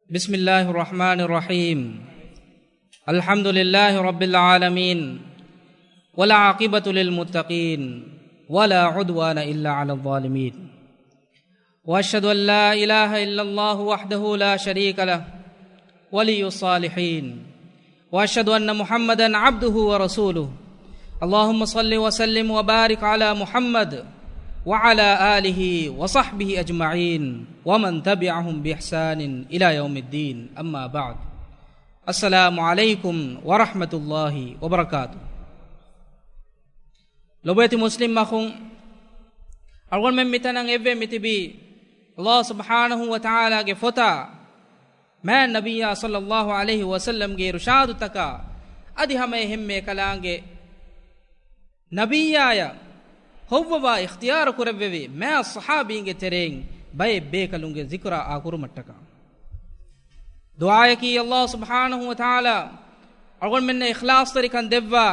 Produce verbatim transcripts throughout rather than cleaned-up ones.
بسم الله الرحمن الرحيم. الحمد لله رب العالمين. والعاقبة للمتقين. ولا عدوان إلا على الظالمين. وأشهد أن لا إله إلا الله وحده لا شريك له. ولي الصالحين. وأشهد أن محمدا عبده ورسوله. اللهم صل وسلم وبارك على محمد وعلى آله وصحبه أجمعين ومن تبعهم بإحسان إلى يوم الدين. أما بعد. السلام عليكم ورحمة الله وبركاته. ލޮބުވެތި މުސްލިމް އަޚުން، އަޅުގަނޑުމެން މިތަނަށް އެއްވެ މިތިބީ ﷲ ސުބްޙާނަހޫ ވަތަޢާލާގެ ފޮތާ، މާތް ނަބިއްޔާ ޞައްލައްލާހު ޢަލައިހި ވަސައްލަމްގެ އިރުޝާދުތަކާ، އަދި ހަމައެހެންމެ އެކަލާނގެ ނަބިއްޔާޔަށް ހޮއްވަވާ އިޚްތިޔާރު ކުރެއްވެވި މާތް ޞަޙާބީންގެ ތެރެއިން ބައެއް ބޭކަލުންގެ ޒިކުރާ އާކުރުމަށްޓަކާ. ދުޢާއަކީ ﷲ ސުބްޙާނަހޫ ވަތަޢާލާ އަޅުގަނޑުމެންނަށް އިޚްލާޞްތެރިކަން ދެއްވާ،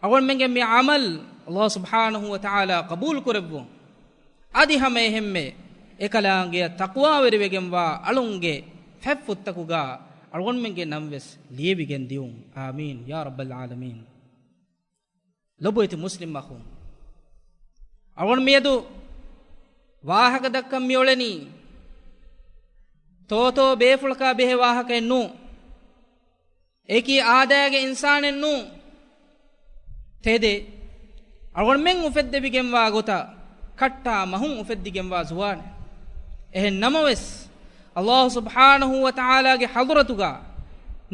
އަޅުގަނޑުމެންގެ މި ޢަމަލް ﷲ ސުބްޙާނަހޫ ވަތަޢާލާ ޤަބޫލު ކުރެއްވުން. އަދި ހަމައެހެންމެ އެކަލާނގެއަށް ތަޤްވާވެރިވެގެންވާ އަޅުންގެ ފަތްފުށްތަކުގާ އަޅުގަނޑުމެންގެ ނަންވެސް ލިޔެވިގެން ދިއުން. އާމީން ޔާ ރައްބަލް ޢާލަމީން. ލޮބުވެތި މުސްލިމް އަޚުން، އަޅުގަނޑު މިއަދު ވާހަކަ ދައްކަން މިއުޅެނީ ތޯތޯ ބޭފުޅަކާ ބެހޭ ވާހަކައެއް ނޫން. އެކި އާދައިގެ އިންސާނެއް ނޫން. ތެދެއް އަޅުގަނޑުމެން އުފެއްދެވިގެންވާ ގޮތަށް ކައްޓާ މަހުން އުފެއްދިގެންވާ ޒުވާނެއް. އެހެން ނަމަވެސް، ﷲ ސުބްޙާނަހޫ ވަތަޢާލާގެ ޙަޟްރަތުގަ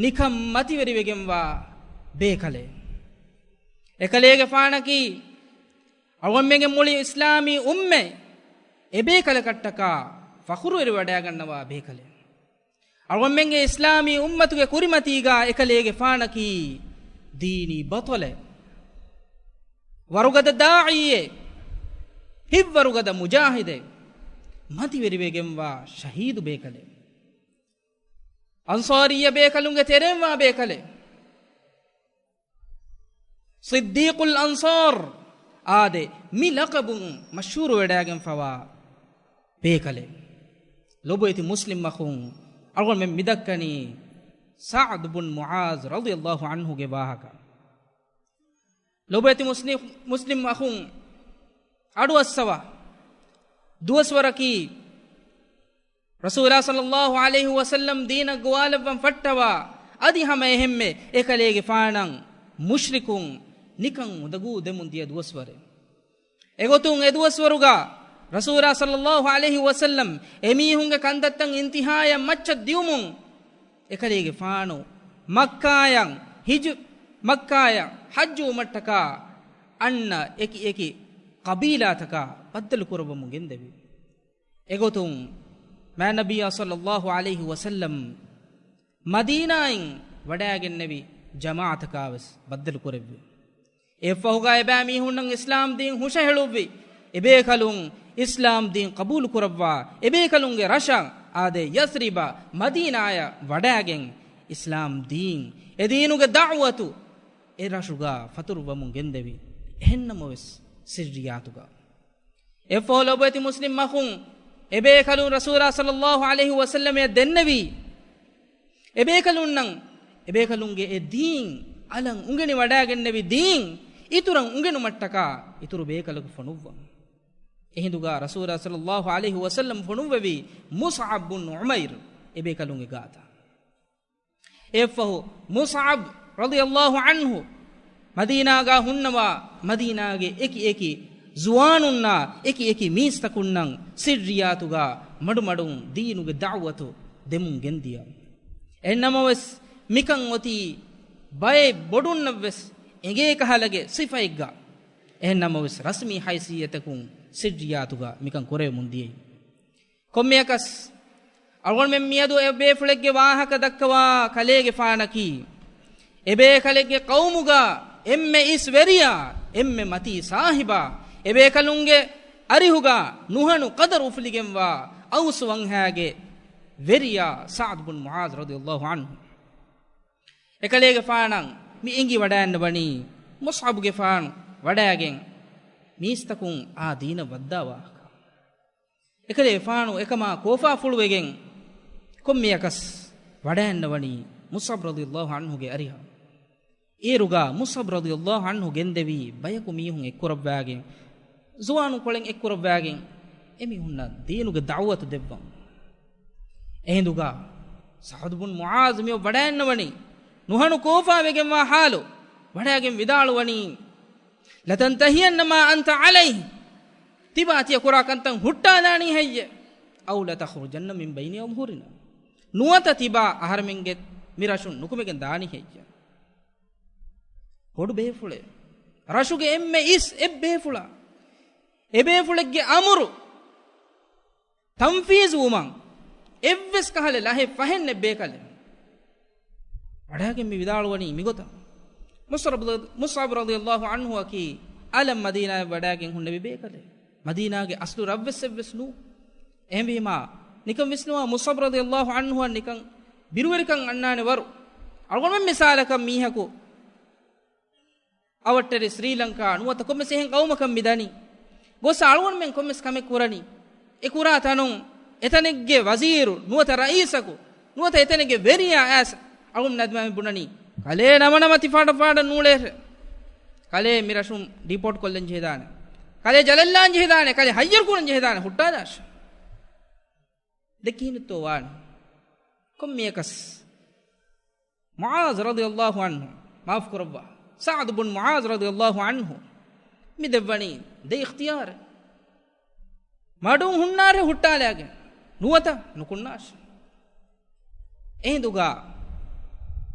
ނިކަން މަތިވެރިވެގެންވާ ބޭކަލެއް. އެކަލޭގެފާނަކީ އަޅުގަނޑުމެންގެ މުޅި އިސްލާމީ އުއްމަތް އެބޭކަލަކަށްޓަކާ ފަޚުރުވެރިވަޑައިގަންނަވާ ބޭކަލެއް. އަޅުގަނޑުމެންގެ އިސްލާމީ އުއްމަތުގެ ކުރިމަތީގާ އެކަލޭގެފާނަކީ ދީނީ ބަޠަލެއް، ވަރުގަދަ ދާޢީއެއް، ހިތްވަރުގަދަ މުޖާހިދެއް، މަތިވެރިވެގެންވާ ޝަހީދު ބޭކަލެއް، އަންޞާރިއްޔަ ބޭކަލުންގެ ތެރެއިންވާ ބޭކަލެއް. ޞިއްދީޤުލް އަންޞާރް އާދެ، މި ލަޤަބުން މަޝްހޫރުވެޑައިގެންފަވާ ބޭކަލެއް. ލޮބުވެތި މުސްލިމް އަޚުން، އަޅުގަނޑުމެން މިދައްކަނީ ސަޢްދު ބުން މުޢާޛް ރަޟިޔައްލާހު ޢަންހުގެ ވާހަކަ. ލޮބުވެތި މުސްލިމް، މުސްލިމް އަޚުން، އަޑުއައްސަވާ ދުވަސްވަރަކީ، ރަސޫލާ ޞައްލައްލާހު ޢަލައިހި ވަސައްލަމް ދީނަށް ގޮވާލައްވަން ފައްޓަވާ، އަދި ހަމައެހެންމެ އެކަލޭގެފާނަށް މުޝްރިކުން ނިކަން އުނދަގޫ ދެމުން ދިޔަ ދުވަސްވަރެއް. އެގޮތުން އެދުވަސްވަރުގަ ރަސޫލާ ޞައްލައްލާހު ޢަލައިހި ވަސައްލަމް އެމީހުންގެ ކަންތައްތައް އިންތިހާޔަށް މައްޗަށް ދިއުމުން، އެކަލޭގެފާނު މައްކާޔަށް ހިޖު-، މައްކާޔަށް ޙައްޖުވުމަށްޓަކާ އަންނަ އެކި އެކި ޤަބީލާތަކާ ބައްދަލު ކުރައްވަމުން ގެންދެވި. އެގޮތުން މާތް ނަބިއްޔާ ޞައްލައްލާހު ޢަލައިހި ވަސައްލަމް މަދީނާއިން ވަޑައިގެންނެވި ޖަމާޢަތަކާވެސް ބައްދަލު ކުރެއްވި. އެއަށްފަހުގަ އެބައިމީހުންނަށް އިސްލާމް ދީން ހުށަހެޅުއްވި. އެބޭކަލުން އިސްލާމް ދީން ޤަބޫލު ކުރައްވާ، އެބޭކަލުންގެ ރަށަށް އާދެ، ޔަސްރިބަށް، މަދީނާޔަށް ވަޑައިގެން އިސްލާމް ދީން، އެ ދީނުގެ ދަޢުވަތު އެ ރަށުގަ ފަތުރުވަމުން ގެންދެވި. އެހެންނަމަވެސް ސިއްރިއްޔާތުގަ އެއަށްފަހު ލޮބުވެތި މުސްލިމް އަޚުން، އެބޭކަލުން ރަސޫލާ ޞައްލައްލާހު ޢަލައިހި ވަސައްލަމަށް ދެންނެވީ، އެބޭކަލުންނަށް އެބޭކަލުންގެ އެ ދީން އަލަށް އުނގެނި ވަޑައިގެންނެވި ދީން އިތުރަށް އުނގެނުމަށްޓަކާ އިތުރު ބޭކަލަކު ފޮނުއްވަން. އެހިނދުގަ ރަސޫލާ ޞައްލައްލާހު ޢަލައިހި ވަސައްލަމް ފޮނުއްވެވީ މުޞްޢަބް ބުން ޢުމައިރު އެބޭކަލުންގެ ގާތަށް. އެއަށްފަހު މުޞްޢަބް ރަޟިޔައްލާހު ޢަންހު މަދީނާގަ ހުންނަވާ، މަދީނާގެ އެކި އެކި ޒުވާނުންނާ އެކި އެކި މީސްތަކުންނަށް ސިއްރިއްޔާތުގަ މަޑުމަޑުން ދީނުގެ ދަޢުވަތު ދެމުން ގެންދިޔަ. އެހެންނަމަވެސް، މިކަން އޮތީ ބައެއް ބޮޑުންނަށްވެސް އެނގޭ ކަހަލަގެ ސިފައެއްގަ. އެހެންނަމަވެސް، ރަސްމީ ހައިސިއްޔަތަކުން ސިއްރިއްޔާތުގަ މިކަން ކުރެވެމުން ދިޔައީ. ކޮންމެއަކަސް، އަޅުގަނޑުމެން މިއަދު އެ ބޭފުޅެއްގެ ވާހަކަ ދައްކަވާ ކަލޭގެފާނަކީ، އެބޭކަލެއްގެ ޤައުމުގަ އެންމެ އިސް ވެރިޔާ، އެންމެ މަތީ ސާހިބާ، އެބޭކަލުންގެ އަރިހުގަ ނުހަނު ޤަދަރު އުފުލިގެންވާ އައުސް ވަންހާގެ ވެރިޔާ ސަޢްދު ބުން މުޢާޛް ރަޟިޔައްލާހު ޢަންހު. އެކަލޭގެފާނަށް މި އެނގި ވަޑައިގަންނަވަނީ، މުޞްޢަބުގެފާނު ވަޑައިގެން މީސްތަކުން އާ ދީނަށް ވައްދާ ވާހަކަ. އެކަލޭގެފާނު އެކަމާ ކޯފާފުޅުވެގެން، ކޮންމެއަކަސް ވަޑައިންނަވަނީ މުޞްޢަބް ރަޟިޔަﷲ ޢަންހުގެ އަރިހަށް. އޭރުގަ މުޞްޢަބް ރަޟިޔަﷲ ޢަންހު ގެންދެވީ ބަޔަކު މީހުން އެއްކުރައްވާގެން، ޒުވާނު ކޮޅެއް އެއްކުރައްވާގެން އެމީހުންނަށް ދީނުގެ ދަޢުވަތު ދެއްވަން. އެހިނދުގަ ސަޢުދު ބުން މުޢާޛު މިއޮށް ވަޑައިންނަވަނީ ނުހަނު ކޯފާވެގެންވާ ޙާލު ވަޑައިގެން ވިދާޅުވަނީ، "لَتَنْتَهِيَنَّ مَا أَنْتَ عَلَيْهِ." ތިބާ ތިޔަ ކުރާ ކަންތައް ހުއްޓާލާނީ ހެއްޔެ؟ "أَوْ لَتَخْرُجَنَّ مِنْ بَيْنِ أَظْهُرِنَا." ނުވަތަ ތިބާ އަހަރެމެންގެ މި ރަށުން ނުކުމެގެން ދާނީ ހެއްޔެ؟ ބޮޑު ބޭފުޅެއް. ރަށުގެ އެންމެ އިސް އެއް ބޭފުޅާ. އެ ބޭފުޅެއްގެ އަމުރު ތަންފީޒު ވުމަށް އެއްވެސް ކަހަލަ ލަހެއް ފަހެއް ނެތް ބޭކަލެއް. ވަޑައިގެން މި ވިދާޅުވަނީ މިގޮތަށް. މުޞްޢަބް، މުޞްޢަބް ރަޟިޔަﷲ ޢަންހުއަކީ އަލަށް މަދީނާއަށް ވަޑައިގެން ހުންނެވި ބޭކަލެއް. މަދީނާގެ އަސްލު ރަށްވެސް އެއްވެސް ނޫން. އެހެންވީމާ، ނިކަން ވިސްނުވާ، މުޞްޢަބް ރަޟިޔަﷲ ޢަންހުއަށް ނިކަން ބިރުވެރިކަން އަންނާނެ ވަރު. އަޅުގަނޑުމެން މިސާލަކަށް މީހަކު އަވަށްޓެރި ސްރީލަންކާ ނުވަތަ ކޮންމެސް އެހެން ޤައުމަކަށް މި ދަނީ. ގޮސް އަޅުގަނޑުމެން ކޮންމެސް ކަމެއް ކުރަނީ. އެ ކުރާ ތަނުން އެތަނެއްގެ ވަޒީރު ނުވަތަ ރައީސަކު ނުވަތަ އެތަނެއްގެ ވެރިޔާ އައިސް އަޅުގަނޑު ނަދިމާމެ ބުނަނީ، ކަލޭ ނަމަނަމަ ތި ފާޑަށް ފާޑަށް ނޫޅޭށޭ. ކަލޭ މި ރަށުން ޑީޕޯޓް ކޮށްލަން ޖެހިދާނެ. ކަލޭ ޖަލަށްލާން ޖެހިދާނެ. ކަލޭ ހައްޔަރު ކުރަން ޖެހިދާނެ. ހުއްޓާލާށޭ. ދެ ކިހިނެއްތޯ ވާނެ؟ ކޮންމެއަކަސް މުޢާޛު ރަޟިޔަﷲ ޢަންހު، މާފު ކުރައްވާ، ސަޢުދު ބުން މުޢާޛު ރަޟިޔަﷲ ޢަންހު މި ދެއްވަނީ ދެ އިޚްތިޔާރެއް. މަޑުން ހުންނާށޭ ހުއްޓާލާގެން، ނުވަތަ ނުކުންނާށޭ. އެހިނދުގަ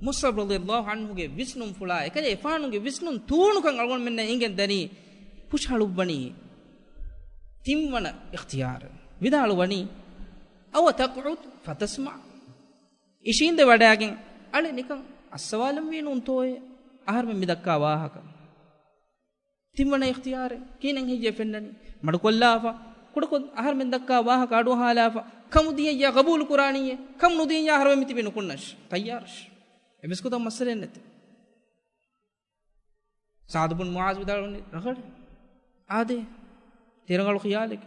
މުޞްޢަބް ރަޟިޔަﷲ ޢަންހުގެ ވިސްނުންފުޅާ އެކަލޭގެފާނުގެ ވިސްނުން ތޫނުކަން އަޅުގަނޑުމެންނަށް އެނގެން ދަނީ، ހުށަހަޅުއްވަނީ ތިންވަނަ އިޚްތިޔާރު. ވިދާޅުވަނީ، "أَوْ تَقْعُدُ فَتَسْمَعُ." އިށީނދެ ވަޑައިގެން އަޅެ ނިކަން އައްސަވާލަންވީ ނޫންތޯއޭ އަހަރުމެން މި ދައްކާ ވާހަކަ؟ ތިންވަނަ އިޚްތިޔާރެއް ކިހިނެއް ހެއްޔޭ ފެންނަނީ؟ މަޑުކޮށްލާފަ، ކުޑަކޮށް އަހަރުމެން ދައްކާ ވާހަކަ އަޑުއަހާލާފަ، ކަމުދިޔައްޔާ ޤަބޫލު ކުރާނީއޭ؟ ކަމު ނުދިޔައްޔާ އަހަރުމެން މިތިބީ ނުކުންނަށް ތައްޔާރަށް. އެއްވެސް ގޮތަށް މައްސަލައެއް ނެތެ. ސަޢުދު ބުން މުޢާޛު ވިދާޅުވަނީ، ރަނގަޅޭ. އާދޭ. ތި ރަނގަޅު ޚިޔާލެއް.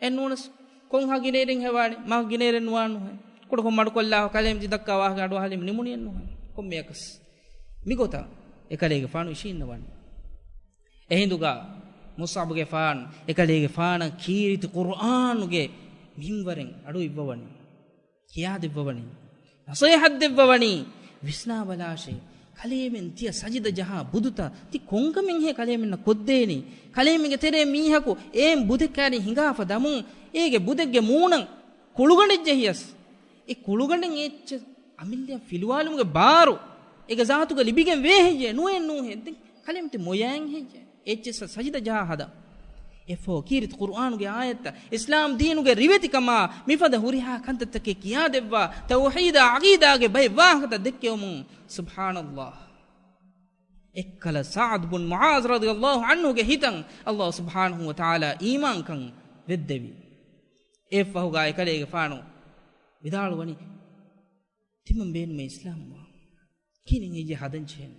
އެއްނޫނަސް ކޮންހާ ގިނައިރެއް ހެވާނެ؟ މާ ގިނައިރެއް ނުވާނުހޭ. ކުޑަކޮށް މަޑުކޮށްލާ ކަލޭމެން ދައްކާ ވާހަކަ އަޑުއަހާލީމަ ނިމުނީއެއްނުހޭ. ކޮންމެއަކަސް މިގޮތަށް އެކަލޭގެފާނު އިށީންނަވަނީ. އެހިނދުގަ މުޞްޢަބުގެފާނު އެކަލޭގެފާނަށް ކީރިތި ޤުރުއާނުގެ މިންވަރެއް އަޑު އިއްވަވަނީ. ކިޔާދެއްވަވަނީ، ނަޞޭޙަތް ދެއްވަވަނީ، ވިސްނާބަލާށޭ، ކަލޭމެން ތިޔަ ސަޖިދަ ޖަހާ ބުދުތައް ތި ކޮންކަމެއްހޭ ކަލޭމެންނަށް ކޮށްދޭނީ؟ ކަލޭމެންގެ ތެރޭ މީހަކު އޭން ބުދެއް ކައިރިން ހިނގާފަ ދަމުން، އޭގެ ބުދެއްގެ މޫނަށް ކުޅުގަނޑެއް ޖެހިޔަސް، އެ ކުޅުގަނޑެއް އެއްޗެއް އަމިއްލައަށް ފިލުވާލުމުގެ ބާރު އޭގެ ޒާތުގަ ލިބިގެން ވޭ ހެއްޔޭ؟ ނުވޭން ނޫހޭ. ދެން ކަލޭމެން ތި މޮޔައިން ހެއްޔޭ؟ އެއްޗެއްސަށް ސަޖިދަ ޖަހާ ހަދަން. އެއަށްފަހު ކީރިތި ޤުރުއާނުގެ އާޔަތްތައް، އިސްލާމް ދީނުގެ ރިވެތިކަމާ މިފަދަ ހުރިހާ ކަންތައްތަކެއް ކިޔާދެއްވާ، ތައުޙީދާ ޢަޤީދާގެ ބައެއް ވާހަކަތައް ދެއްކެވުމުން، ސުބްޙާނަﷲ، އެއްކަލަ ސަޢުދު ބުން މުޢާޛު ރަޟިޔަﷲ ޢަންހުގެ ހިތަށް ﷲ ސުބްޙާނަހޫ ވަތަޢާލާ އީމާންކަން ވެއްދެވި. އެއަށްފަހުގާ އެކަލޭގެފާނު ވިދާޅުވަނީ، ތިމަން ބޭނުމޭ އިސްލާމްވާން. ކިހިނެއް ހެއްޔޭ ހަދަން ޖެހެން؟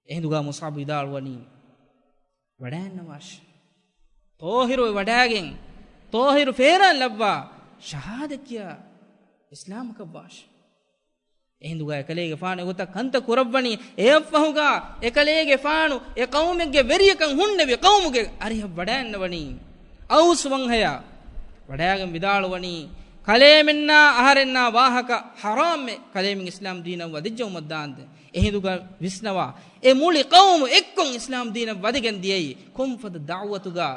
އެހިނދުގާ މުޞްޢަބު ވިދާޅުވަނީ، ވަޑައިންނަވާށޭ. ޠާހިރުވެ ވަޑައިގެން، ޠާހިރު ފޭރާން ލައްވާ، ޝަހާދަތް ކިޔާ އިސްލާމްކަށްވާށޭ. އެހިނދުގާ އެކަލޭގެފާނު އެގޮތަށް ކަންތައް ކުރައްވަނީ. އެއަށްފަހުގާ އެކަލޭގެފާނު އެ ޤައުމެއްގެ ވެރިޔަކަށް ހުންނެވި ޤައުމުގެ އަރިހަށް ވަޑައިންނަވަނީ. އައުސް ވަންހަޔާ ވަޑައިގެން ވިދާޅުވަނީ، ކަލޭމެންނާ އަހަރެންނާ ވާހަކަ ޙަރާމްއެއް ކަލޭމެން އިސްލާމް ދީނަށް ވަދެއްޖައުމަށް ދާންދެން. އެހިނދުގަ ވިސްނަވާ، އެ މުޅި ޤައުމު އެއްކޮށް އިސްލާމް ދީނަށް ވަދެގެން ދިޔައީ ކޮންފަދަ ދަޢުވަތުގަ،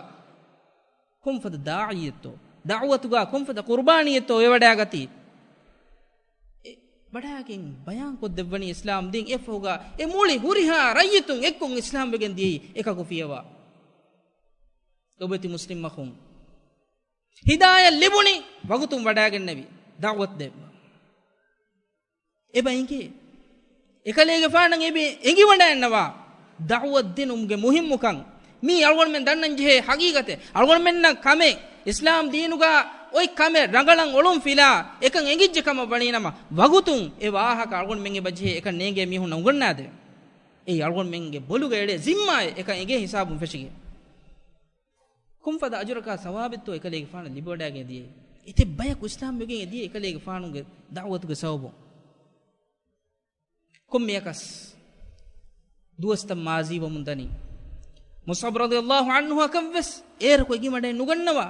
ކޮންފަދަ ދާޢީއެއްތޯ، ދަޢުވަތުގަ ކޮންފަދަ ޤުރުބާނީއެއްތޯ އެ ވަޑައިގަތީ. އެ ވަޑައިގެން ބަޔާން ކޮށްދެއްވަނީ އިސްލާމް ދީން. އެއަށްފަހުގަ އެ މުޅި ހުރިހާ ރައްޔިތުން އެއްކޮށް އިސްލާމް ވެގެން ދިޔައީ އެކަކު ފިޔަވާ. ލޮބުވެތި މުސްލިމް އަޚުން، ހިދާޔަތް ލިބުނީ ވަގުތުން ވަޑައިގެންނެވި ދަޢުވަތު ދެއްވަ. އެބަ އެނގޭ. އެކަލޭގެފާނަށް އެބަ އެނގިވަޑައިންނަވާ ދަޢުވަތު ދިނުމުގެ މުހިއްމުކަން. މީ އަޅުގަނޑުމެން ދަންނަން ޖެހޭ ޙަޤީޤަތެއް. އަޅުގަނޑުމެންނަށް ކަމެއް، އިސްލާމް ދީނުގަ އޮތް ކަމެއް ރަނގަޅަށް އޮޅުން ފިލާ އެކަން އެނގިއްޖެ ކަމަށް ވަނީ ނަމަ، ވަގުތުން އެ ވާހަކަ އަޅުގަނޑުމެން އެބަ ޖެހޭ އެކަން ނޭނގޭ މީހުންނަށް އުނގަންނާދޭ. އެއީ އަޅުގަނޑުމެންގެ ބޮލުގަ އެޅޭ ޒިންމާއެއް، އެކަން އެނގޭ ހިސާބުން ފެށިގެން. ކޮންފަދަ އަޖުރަކާ ސަވާބެއްތޯ އެކަލޭގެފާނަށް ލިބިވަޑައިގެން ދިޔައީ؟ އެތައް ބަޔަކު އިސްލާމް ވެގެން އެދިޔަ އެކަލޭގެފާނުގެ ދަޢުވަތުގެ ސަބަބުން. ކޮންމެއަކަސް ދުވަސްތައް މާޒީވަމުން ދަނީ. މުޞްޢަބް ރަޟިޔަﷲ ޢަންހުއަކަށްވެސް އޭރަކު އެނގިވަޑައެއް ނުގަންނަވާ.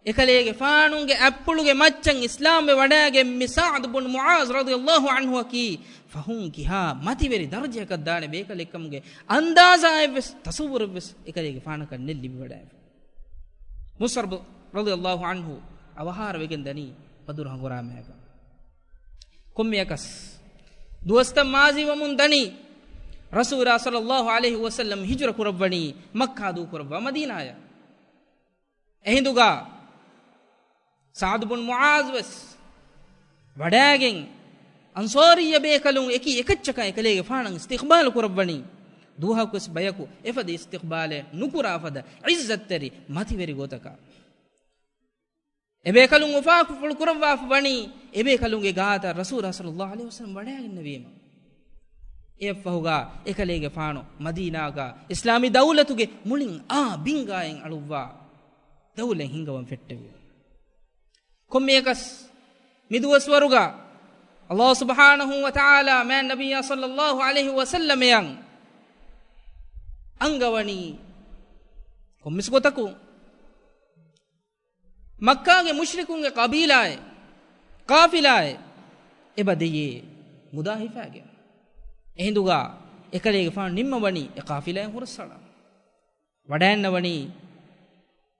އެކަލޭގެފާނުގެ އަތްޕުޅުގެ މައްޗަށް އިސްލާމްވެ ވަޑައިގެން މި ސަޢްދު ބުން މުޢާޛް ރަޟިޔަﷲ ޢަންހުއަކީ ފަހުން ކިހާ މަތިވެރި ދަރަޖައަކަށް ދާނެ ބޭކަލެއްކަމުގެ އަންދާޒާއެއްވެސް ތަޞައްވުރެއްވެސް އެކަލޭގެފާނަކަށް ނެތް ލިބިވަޑައިފަ. މުޞްޢަބް ރަޟިޔަﷲ ޢަންހު އަވަހާރަވެގެން ދަނީ ބަދުރު ހަނގުރާމައިގަ. ކޮންމެއަކަސް ދުވަސްތައް މާޒީވަމުން ދަނީ، ރަސޫލާ ޞައްލަﷲ ޢަލައިހި ވަސައްލަމް ހިޖުރަ ކުރައްވަނީ މައްކާ ދޫކުރައްވާ މަދީނާޔަށް. އެހިނދުގަ ސަޢްދު ބުން މުޢާޛް ވެސް ވަޑައިގެން އަންޞާރިއްޔަ ބޭކަލުން އެކި އެކައްޗަކަށް އެކަލޭގެފާނަށް އިސްތިޤްބާލު ކުރައްވަނީ. ދުވަހަކުވެސް ބަޔަކު އެފަދަ އިސްތިޤްބާލެއް ނުކުރާ ފަދަ ޢިއްޒަތްތެރި މަތިވެރި ގޮތަކަށް. އެބޭކަލުން އުފާކުފުޅު ކުރައްވާފަ ވަނީ، އެބޭކަލުންގެ ގާތަށް ރަސޫލާ ޞައްލަﷲ ޢަލައިހި ވަސައްލަމް ވަޑައިގެންނެވީމަ. އެއަށްފަހުގަ އެކަލޭގެފާނު މަދީނާގަ އިސްލާމީ ދައުލަތުގެ މުޅިން އާ ބިންގާއިން އަޅުއްވާ ދައުލަތް ހިންގަވަން ފެއްޓެވި. ކޮންމެއަކަސް މި ދުވަސްވަރުގަ ﷲ ސުބްޙާނަހޫ ވަތަޢާލާ މާތް ނަބިއްޔާ ޞައްލަﷲ ޢަލައިހި ވަސައްލަމަޔަށް އަންގަވަނީ ކޮންމެސް ގޮތަކުން މައްކާގެ މުޝްރިކުންގެ ޤަބީލާއެއް، ޤާފިލާއެއް އެބަ ދެޔޭ މުދާ ހިފާގެން. އެހިނދުގަ އެކަލޭގެފާނު ނިންމަވަނީ އެ ޤާފިލާއިން ހުރަސްއަޅަން. ވަޑައިންނަވަނީ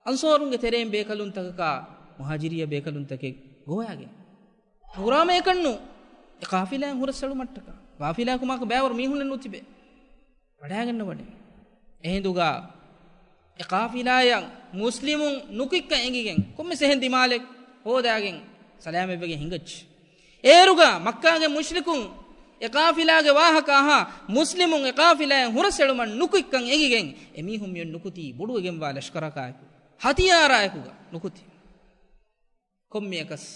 އަންޞާރުންގެ ތެރެއިން ބޭކަލުންތަކަކާ މުހާޖިރިއްޔަ ބޭކަލުންތަކެއް ގޮވައިގެން. ހަނގުރާމަޔަކަށްނު އެ ޤާފިލާއިން ހުރަސްއެޅުމަށްޓަކާ. ޤާފިލާއަކު މާކަ ބައިވަރު މީހުންނެއް ނުތިބޭ. ވަޑައިގަންނަވަނީ. އެހިނދުގަ އެ ޤާފިލާއަށް މުސްލިމުން ނުކުތްކަން އެނގިގެން ކޮންމެސް އެހެން ދިމާލެއް ހޯދާގެން ސަލާމަތްވެގެން ހިނގައްޖެ. އޭރުގަ މައްކާގެ މުޝްރިކުން އެ ޤާފިލާގެ ވާހަކަ އަހާ، މުސްލިމުން އެ ޤާފިލާއިން ހުރަސްއެޅުމަށް ނުކުތްކަން އެނގިގެން އެމީހުން މިއޮތް ނުކުތީ ބޮޑުވެގެންވާ ލަޝްކަރަކާއެކު، ހަތިޔާރާއެކުގަ ނުކުތީ. ކޮންމެއަކަސް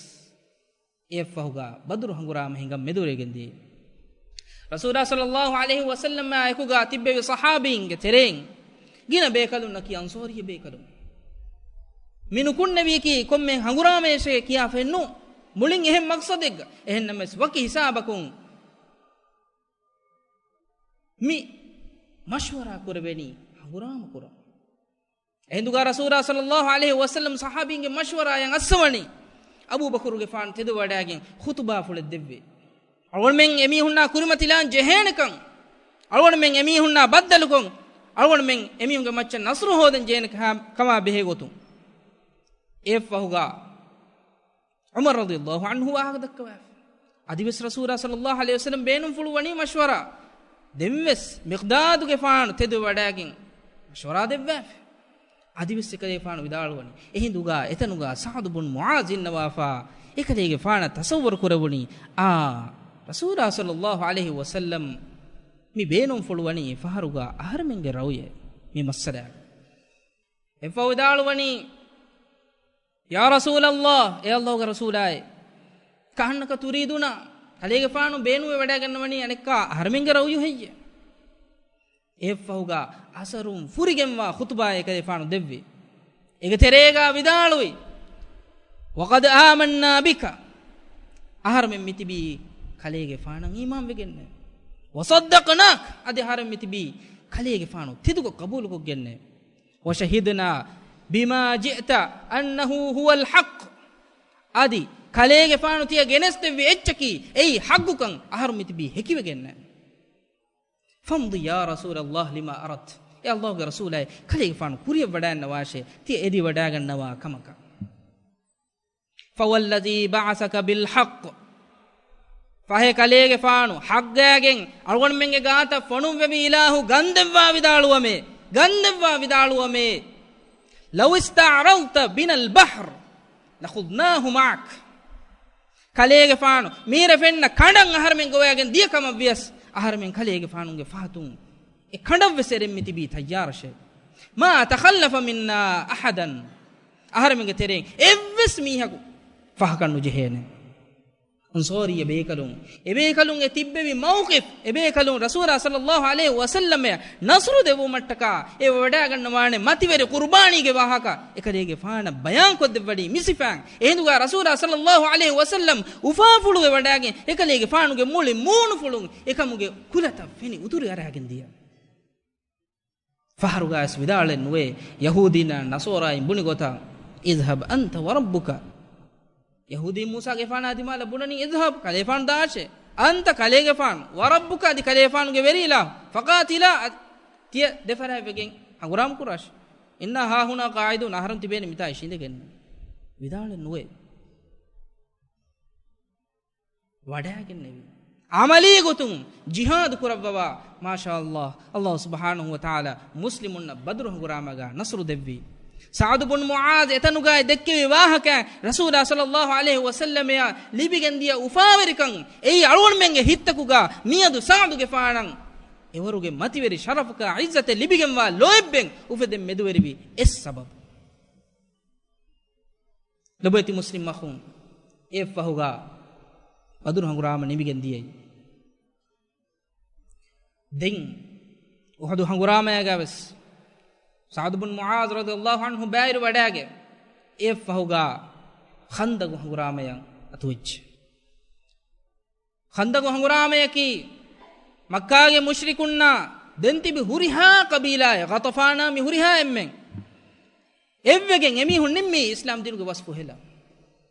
އެއަށްފަހުގަ ބަދުރު ހަނގުރާމަ ހިނގަން މެދުވެރިވެގެން ދިޔައީ. ރަސޫލާ ޞައްލަﷲ ޢަލައިހި ވަސައްލަމާ އެކުގަ ތިއްބެވި ޞަޙާބީންގެ ތެރެއިން ގިނަ ބޭކަލުންނަކީ އަންޞާރިއްޔަ ބޭކަލުން. މި ނުކުންނެވީކީ ކޮންމެ ހަނގުރާމަޔަށޭ ކިޔާފައެއް ނޫން. މުޅިން އެހެން މަޤްޞަދެއްގަ. އެހެންނަމަވެސް ވަކި ހިސާބަކުން މި މަޝްވަރާ ކުރެވެނީ ހަނގުރާމަ ކުރަން. އެހިނދުގަ ރަސޫލާ ޞައްލަﷲ ޢަލައިހި ވަސައްލަމް ޞަޙާބީންގެ މަޝްވަރާއަށް އައްސަވަނީ އަބޫބަކުރުގެފާނު ތެދުވެވަޑައިގެން ޚުޠުބާފުޅެއް ދެއްވި. އަޅުގަނޑުމެން އެމީހުންނާ ކުރިމަތިލާން ޖެހޭނެކަން، އަޅުގަނޑުމެން އެމީހުންނާ ބައްދަލުކޮށް، އަޅުގަނޑުމެން އެމީހުންގެ މައްޗަށް ނަޞްރު ހޯދަން ޖެހޭނެ ކަ-، ކަމާ ބެހޭ ގޮތުން. އެއަށްފަހުގަ ޢުމަރު ރަޟިޔަﷲ ޢަންހު ވާހަކަ ދައްކަވާފި. އަދިވެސް ރަސޫލާ ޞައްލަﷲ ޢަލައިހި ވަސައްލަމް ބޭނުންފުޅު ވަނީ މަޝްވަރާ. ދެންވެސް މިޤްދާދުގެފާނު ތެދުވެވަޑައިގެން މަޝްވަރާ ދެއްވާފި. އަދިވެސް އެކަލޭގެފާނު ވިދާޅުވަނީ. އެހިނދުގަ އެތަނުގަ ސަޢްދު ބުން މުޢާޛް އިންނަވާފަ އެކަލޭގެފާނަށް ތަޞައްވަރު ކުރެވުނީ އާ ރަސޫލާ ޞައްލަﷲ ޢަލައިހި ވަސައްލަމް މި ބޭނުންފުޅު ވަނީ އެފަހަރުގަ އަހަރެމެންގެ ރައުޔެއް މި މައްސަލައަށް. އެއަށްފަހު ވިދާޅުވަނީ، يا رسول الله، އޭ ﷲގެ ރަސޫލާއޭ، كأنك تريدنا، ކަލޭގެފާނު ބޭނުންވެވަޑައިގަންނަވަނީ އަނެއްކާ އަހަރެމެންގެ ރައުޔު ހެއްޔޭ؟ އެއަށްފަހުގަ އަސަރުން ފުރިގެންވާ ޚުޠުބާއެއް ކަލޭގެފާނު ދެއްވި. އޭގެ ތެރޭގަ ވިދާޅުވި، وقد آمنا بك، އަހަރެމެން މިތިބީ ކަލޭގެފާނަށް އީމާންވެގެންނޭ. وصدقناك، އަދި އަހަރެން މިތިބީ ކަލޭގެފާނު ތެދުކޮށް ޤަބޫލުކޮށްގެންނޭ. وشهدنا بما جئت أنه هو الحق، އަދި ކަލޭގެފާނު ތިޔަ ގެނެސްދެއްވި އެއްޗަކީ އެއީ ޙައްޤުކަން އަހަރު މިތިބީ ހެކިވެގެންނޭ. فامض يا رسول الله لما أردت، އޭ ﷲގެ ރަސޫލާއޭ، ކަލޭގެފާނު ކުރިއަށް ވަޑައިންނަވާށޭ، ތިޔަ އެދިވަޑައިގަންނަވާ ކަމަކަށް. فوالذي بعثك بالحق، ފަހެ ކަލޭގެފާނު ޙައްޤާގެން އަޅުގަނޑުމެންގެ ގާތަށް ފޮނުއްވެވި އިލާހު ގަންދެއްވާ ވިދާޅުވަމޭ، ގަންދެއްވާ ވިދާޅުވަމޭ، لو استعرضت بنا البحر لخضناه معك. ކަލޭގެފާނު މީރަށް ފެންނަ ކަނޑަށް އަހަރެމެން ގޮވައިގެން ދިޔަ ކަމަށް ވިޔަސް، އަހަރެމެން ކަލޭގެފާނުގެ ފަހަތުން އެ ކަނޑަށްވެސް އެރެން މިތިބީ ތައްޔާރަށޭ. ما تخلف منا أحدا، އަހަރެމެންގެ ތެރެއިން އެއްވެސް މީހަކު ފަހަކަށް ނުޖެހޭނެ. އަންޞާރީ ބޭކަލުން، އެބޭކަލުން އެ ތިއްބެވި މައުޤިފް، އެބޭކަލުން ރަސޫލާ ޞައްލައްލާހު ޢަލައިހި ވަސައްލަމައަށް ނަޞްރު ދެއްވުމަށްޓަކާ އެ ވަޑައިގަންނަވާނެ މަތިވެރި ޤުރުބާނީގެ ވާހަކަ އެކަލޭގެފާނަށް ބަޔާންކޮށްދެއްވަނީ މި ސިފައިން. އެހިނދުގާ ރަސޫލާ ޞައްލައްލާހު ޢަލައިހި ވަސައްލަމް އުފާފުޅުވެ ވަޑައިގެން އެކަލޭގެފާނުގެ މުޅި މޫނުފުޅުން އެކަމުގެ ކުލަތައް ފެނި އުތުރި އަރާގެން ދިޔަ. ފަހަރުގައިސް ވިދާޅެއް ނުވޭ. ޔަހޫދީންނާ ނަޞާރާއިން ބުނި ގޮތަށް، "اذهب أنت وربك." ޔަހޫދީން މޫސާގެފާނާ ދިމާލަށް ބުނަނީ، "اذهب، ކަލޭފާނު ދާށޭ. أنت، ކަލޭގެފާނު. وربك، އަދި ކަލޭފާނުގެ ވެރި އިލާހު. فقاتلا، ތިޔަ ދެފަރާތްވެގެން ހަނގުރާމަ ކުރާށޭ. إنا هاهنا قاعدون، އަހަރެން ތިބޭނީ މިތާ އިށީނދެގެން." ވިދާޅެއް ނުވޭ. ވަޑައިގެންނެވި. ޢަމަލީ ގޮތުން ޖިހާދު ކުރައްވަވާ، މާޝާﷲ، ﷲ ސުބްޙާނަހޫ ވަތަޢާލާ މުސްލިމުންނަށް ބަދުރު ހަނގުރާމަގާ ނަޞްރު ދެއްވި. ސަޢުދު ބުން މުޢާޛް އެތަނުގައި ދެއްކެވި ވާހަކަ، ރަސޫލާ ޞައްލައްލާހު ޢަލައިހި ވަސައްލަމައަށް ލިބިގެންދިޔަ އުފާވެރިކަން، އެއީ އަޅުގަނޑުމެންގެ ހިތްތަކުގާ މިއަދު ސަޢުދުގެފާނަށް އެވަރުގެ މަތިވެރި ޝަރަފަކާ ޢިއްޒަތެއް ލިބިގެންވާ ލޯތްބެއް އުފެދެން މެދުވެރިވި އެއް ސަބަބު. ލޮބުވެތި މުސްލިމް އަޚުން، އެއަށްފަހުގާ ބަދުރު ހަނގުރާމަ ނިމިގެން ދިޔައީ. ދެން އުޙުދު ހަނގުރާމަޔާގާވެސް ސަޢުދު ބުން މުޢާޛް ރަޟިޔަﷲ ޢަންހު ބައިވެރިވަޑައިގެން، އެއަށްފަހުގާ ޚަންދަގު ހަނގުރާމަޔަށް އަތުވެއްޖެ. ޚަންދަގު ހަނގުރާމަޔަކީ މައްކާގެ މުޝްރިކުންނާ ދެން ތިބި ހުރިހާ ޤަބީލާއެއް، ޣަޠަފާނާ މި ހުރިހާ އެންމެން އެއްވެގެން އެމީހުން ނިންމީ އިސްލާމް ދީނުގެ ވަސްފު ހެލަން.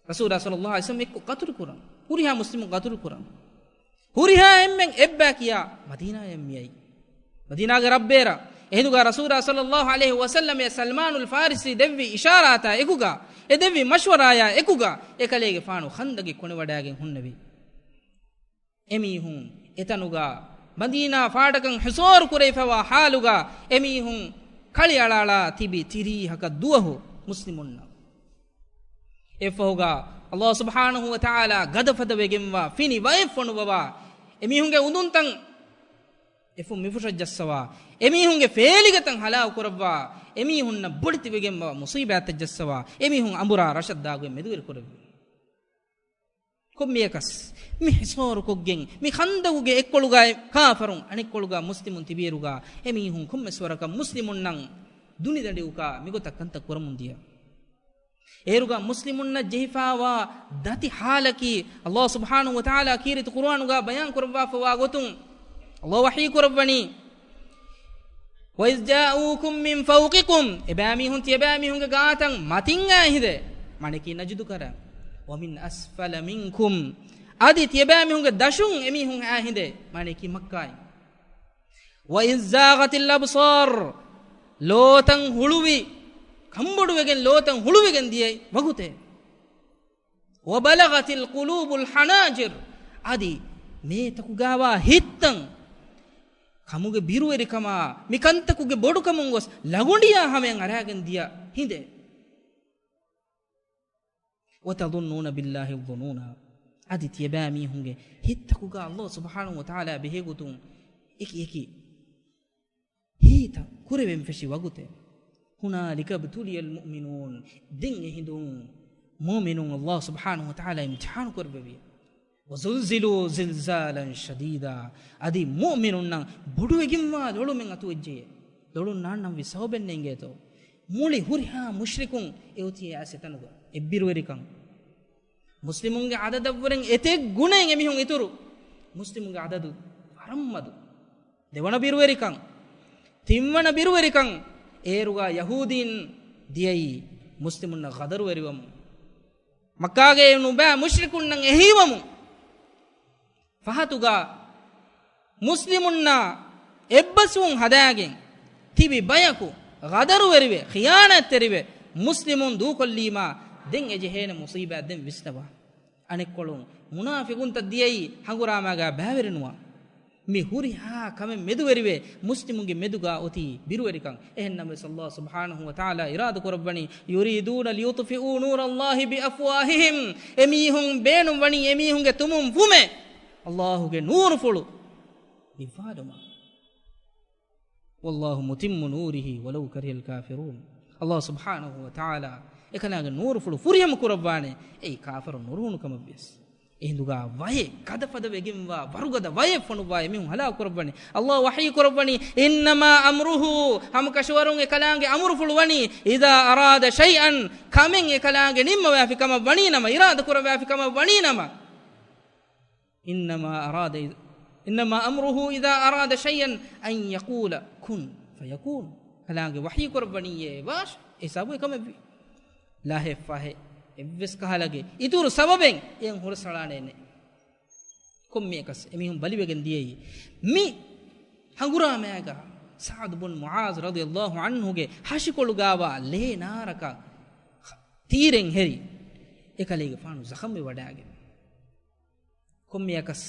ރަސޫލާ ޞައްލައްލާހު ޢަލައިހި ވަސައްލަމް އެއްކޮށް ޤަތުލު ކުރަން. ހުރިހާ މުސްލިމުން ޤަތުލު ކުރަން. ހުރިހާ އެންމެން އެއްބައި ކިޔާ މަދީނާޔަށް މިއައީ. މަދީނާގެ ރަށްބޭރަށް. އެހިނދުގާ ރަސޫލާ ޞައްލައްލާހު ޢަލައިހި ވަސައްލަމައަށް ސަލްމާނުލް ފާރިސީ ދެއްވި އިޝާރާތާ އެކުގާ، އެ ދެއްވި މަޝްވަރާޔާ އެކުގާ، އެކަލޭގެފާނު ޚަންދަގެއް ކޮނެވަޑައިގެން ހުންނެވި. އެމީހުން އެތަނުގާ މަދީނާ ފާޑަކަށް ހިސޯރު ކުރެވިފައިވާ ޙާލުގާ އެމީހުން ކަޅިއަޅާޅާ ތިބި ތިރީހަކަށް ދުވަހު މުސްލިމުންނަށް. އެއަށްފަހުގާ ﷲ ސުބްޙާނަހޫ ވަތަޢާލާ ގަދަފަދަވެގެންވާ ފިނި ވައެއް ފޮނުއްވަވާ، އެމީހުންގެ އުނދުންތައް އެފުށް މިފުށަށް ޖައްސަވާ، އެމީހުންގެ ފޭލިގެތައް ހަލާކު ކުރައްވާ، އެމީހުންނަށް ބޮޑެތިވެގެންވާ މުޞީބާތްތައް ޖައްސަވާ، އެމީހުން އަނބުރާ ރަށަށް ދާގޮތް މެދުވެރި ކުރެއްވި. ކޮންމެއަކަސް މި ހިސޯރުކޮށްގެން މި ޚަންދަގުގެ އެއްކޮޅުގައި ކާފަރުން، އަނެއްކޮޅުގަ މުސްލިމުން ތިބިއިރުގަ އެމީހުން ކޮންމެސް ވަރަކަށް މުސްލިމުންނަށް ދުނިދަނޑިއުކާ މިގޮތަށް ކަންތައް ކުރަމުން ދިޔަ. އޭރުގަ މުސްލިމުންނަށް ޖެހިފާވާ ދަތި ޙާލަކީ، ﷲ ސުބްޙާނަހޫ ވަތަޢާލާ ކީރިތި ޤުރުއާނުގަ ބަޔާން ކުރައްވާފަވާ ގޮތުން، ﷲ ވަޙީ ކުރައްވަނީ، وَإِذْ جَاءُوكُم مِّن فَوْقِكُمْ، އެބައިމީހުން ތިޔަބައިމީހުންގެ ގާތަށް މަތިން އައި ހިނދެއް، މާނައަކީ ނަޖުދު ކަރަން. وَمِنْ أَسْفَلَ مِنكُمْ، އަދި ތިޔަބައިމީހުންގެ ދަށުން އެމީހުން އައި ހިނދެއް، މާނައަކީ މައްކާއިން. وَإِذْ زَاغَتِ الْأَبْصَارُ، ލޯތައް ހުޅުވި، ކަނބޮޑުވެގެން ލޯތައް ހުޅުވިގެން ދިޔަ ވަގުތެއް. وَبَلَغَتِ الْقُلُوبُ الْحَنَاجِرَ، އަދި މޭތަކުގާވާ ހިތްތައް ކަމުގެ ބިރުވެރިކަމާ، މި ކަންތަކުގެ ބޮޑުކަމުން ގޮސް ލަގުނޑިޔާ ހަމަޔަށް އަރާގެން ދިޔަ ހިނދެއް. وَتَظُنُّونَ بِاللَّهِ الظُّنُونَ، އަދި ތިޔަބައިމީހުންގެ ހިތްތަކުގާ ﷲ ސުބްޙާނަހޫ ވަތަޢާލާ ބެހޭގޮތުން އެކި އެކި ހީތައް ކުރެވެން ފެށި ވަގުތެއް. هُنَالِكَ ابْتُلِيَ الْمُؤْمِنُونَ، ދެން އެހިނދުން މުއުމިނުން ﷲ ސުބްޙާނަހޫ ވަތަޢާލާ އިމްތިޙާނު ކުރެއްވެވި. وَزُلْزِلُوا زِلْزَالًا شَدِيدًا، އަދި މުއުމިނުންނަށް ބޮޑުވެގެންވާ ލޮޅުމެއް އަތުވެއްޖެޔޭ. ލޮޅުން ނާންނަންވީ ސަބަބެއް ނޭނގޭތޯ. މުޅި ހުރިހާ މުޝްރިކުން އެއޮތީ އައިސް އެތަނުގަ. އެއްބިރުވެރިކަން. މުސްލިމުންގެ ޢަދަދަށްވުރެން އެތެއް ގުނައެއް އެމީހުން އިތުރު. މުސްލިމުންގެ ޢަދަދު ވަރަށް މަދު. ދެވަނަ ބިރުވެރިކަން، ތިންވަނަ ބިރުވެރިކަން، އޭރުގަ ޔަހޫދީން ދިޔައީ މުސްލިމުންނަށް ޣަދަރުވެރިވަމުން. މައްކާގައި ނުބައި މުޝްރިކުންނަށް އެހީވަމުން. ފަހަތުގަ މުސްލިމުންނާ އެއްބަސްވުން ހަދާގެން ތިބި ބަޔަކު ޣަދަރުވެރިވެ، ޚިޔާނާތްތެރިވެ، މުސްލިމުން ދޫކޮށްލީމާ، ދެން އެ ޖެހޭނެ މުޞީބާތް ދެން ވިސްނަވާ. އަނެއްކޮޅުން، މުނާފިޤުންތައް ދިޔައީ ހަނގުރާމާގާ ބައިވެރިނުވާ. މި ހުރިހާ ކަމެއް މެދުވެރިވެ، މުސްލިމުންގެ މެދުގާ އޮތީ ބިރުވެރިކަން. އެހެންނަމަވެސް، ﷲ ސުބްޙާނަހޫ ވަތަޢާލާ އިރާދަ ކުރައްވަނީ، يُرِيدُونَ لِيُطْفِئُوا نُورَ اللَّهِ بِأَفْوَاهِهِمْ، އެމީހުން ބޭނުންވަނީ އެމީހުންގެ ތުމުން ފުމެ ﷲ ގެ ނޫރުފުޅު ނިއްވާލުމަށް. وَاللَّهُ مُتِمُّ نُورِهِ وَلَوْ كَرِهَ الْكَافِرُونَ. ﷲ ސުބްޙާނަހޫ ވަތަޢާލާ އެކަލާގެ ނޫރުފުޅު ފުރިހަމަ ކުރައްވާނެ، އެއީ ކާފަރުން ނުރުހުނު ކަމަށްވިޔަސް. އެހިނދުގަ ވަޔެއް ގަދަފަދަ ވެގެންވާ، ވަރުގަދަ ވަޔެއް ފޮނުއްވާ އެމީހުން ހަލާކު ކުރައްވަނީ. ﷲ ވަޙީ ކުރައްވަނީ، إنما أمره، ހަމަކަށަވަރުން އެކަލާނގެ އަމުރުފުޅު ވަނީ، إذا أراد شيئا، ކަމެއް އެކަލާނގެ ނިންމަވާފި ކަމަށް ވަނީ ނަމަ، އިރާދަ ކުރައްވާފި ކަމަށް ވަނީ ނަމަ. إنما أراد، إنما أمره إذا أراد شيئا أن يقول كن فيكون. ކަލާނގެ ވަޙީ ކުރައްވަނީއޭ ވާށޭ، އެ ހިސާބު އެކަމެއްވީ. ލަހެއް ފަހެއް އެއްވެސް ކަހަލަގެ އިތުރު ސަބަބެއް އެއަށް ހުރަސްއަޅާނެ ނެތް. ކޮންމެއަކަސް އެމީހުން ބަލިވެގެން ދިޔައީ މި ހަނގުރާމައިގަ ސަޢްދު ބުން މުޢާޛް ރަޟިޔަﷲ ޢަންހުގެ ހަށިކޮޅުގާވާ ލޭ ނާރަކަށް ތީރެއް ހެރި އެކަލޭގެފާނު ޒަޚަމްވެ ވަޑައިގެން. ކޮންމެއަކަސް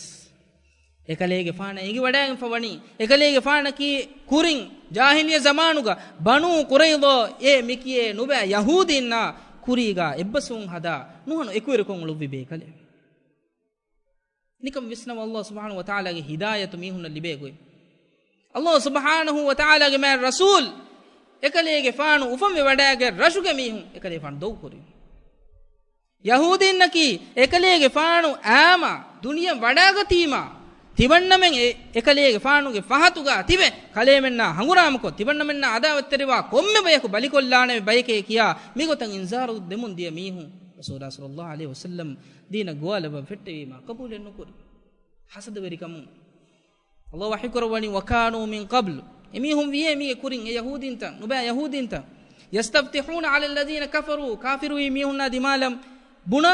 އެކަލޭގެފާނަށް އެނގިވަޑައިގެންފަ ވަނީ، އެކަލޭގެފާނަކީ ކުރިން ޖާހިލިއްޔަ ޒަމާނުގަ ބަނޫ ޤުރައިޟާ އޭ މިކިޔޭ ނުބައި ޔަހޫދީންނާ ކުރީގަ އެއްބަސްވުން ހަދާ ނުހަނު އެކުވެރިކޮށް އުޅުއްވި ބޭކަލެއް. ނިކަން ވިސްނަވާ، ﷲ ސުބްޙާނަހޫ ވަތަޢާލާގެ ހިދާޔަތު މީހުންނަށް ލިބޭ ގޮތް. ﷲ ސުބްޙާނަހޫ ވަތަޢާލާގެ މާތް ރަސޫލް އެކަލޭގެފާނު އުފަންވެ ވަޑައިގެން ރަށުގެ މީހުން އެކަލޭގެފާނު ދޮގުކުރި. ޔަހޫދީންނަކީ އެކަލޭގެފާނު އާމާ ދުނިޔެ ވަޑައިގަތީމާ، ތިބަންނަމެން އެ، އެކަލޭގެފާނުގެ ފަހަތުގަ ތިބެ ކަލޭމެންނާ ހަނގުރާމަކޮށް، ތިބަންނަމެންނާ އަދާވަތްތެރިވާ ކޮންމެ ބަޔަކު ބަލިކޮށްލާނެ ބަޔެކޭ ކިޔާ މިގޮތަށް އިންޒާރު ދެމުން ދިޔަ މީހުން ރަސޫލާ ޞައްލަﷲ ޢަލައިހި ވަސައްލަމް ދީނަށް ގޮވާލައްވަން ފެއްޓެވީމާ ޤަބޫލެއް ނުކުރި. ޙަސަދަވެރިކަމުން ﷲ ވަޙީކުރައްވަނީ، وكانوا من قبل، އެމީހުން ވިޔޭ މީގެ ކުރިން އެ ޔަހޫދީންތައް، ނުބައި ޔަހޫދީންތައް، يستفتحون على الذين كفروا، ކާފިރުވި މީހުންނާ ދިމާލަށް ބުނާ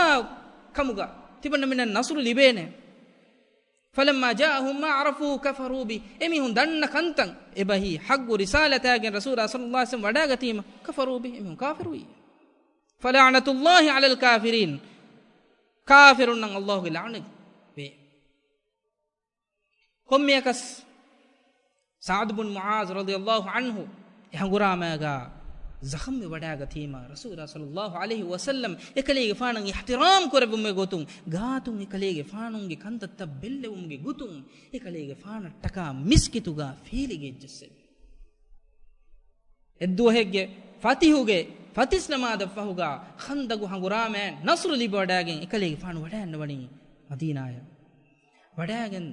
ކަމުގަ ތިބަންނަމެންނަށް ނަޞްރު ލިބޭނެ. فلما جاءهم ما عرفوا كفروا به، އެމީހުން ދަންނަ ކަންތައް އެބަހީ ޙައްޤު ރިސާލަތާގެން ރަސޫލާ ޞައްލަﷲ ޢަލައިހި ވަސައްލަމް ވަޑައިގަތީމަ، كفروا به، އެމީހުން ކާފިރުވި. فلعنة الله على الكافرين، ކާފިރުންނަށް ﷲގެ ލަޢުނަތް ވޭ. ކޮންމެއަކަސް ސަޢްދު ބުން މުޢާޛް ރަޟިޔަﷲ ޢަންހު އެ ހަނގުރާމައިގާ ޒަޚަމްވެ ވަޑައިގަތީމަ، ރަސޫލާ ޞައްލަﷲ ޢަލައިހި ވަސައްލަމް އެކަލޭގެފާނަށް އިޙްތިރާމް ކުރެއްވުމުގެ ގޮތުން، ގާތުން އެކަލޭގެފާނުގެ ކަންތައްތައް ބެއްލެވުމުގެ ގޮތުން، އެކަލޭގެފާނަށްޓަކާ މިސްކިތުގާ ފޭލިގެއްޖައްސެވި. އެއްދުވަހެއްގެ ފަތިހުގެ ފަތިސް ނަމާދަށްފަހުގާ ޚަންދަގު ހަނގުރާމައިން ނަޞްރު ލިބިވަޑައިގެން އެކަލޭގެފާނު ވަޑައިގަންނަވަނީ މަދީނާޔަށް. ވަޑައިގެން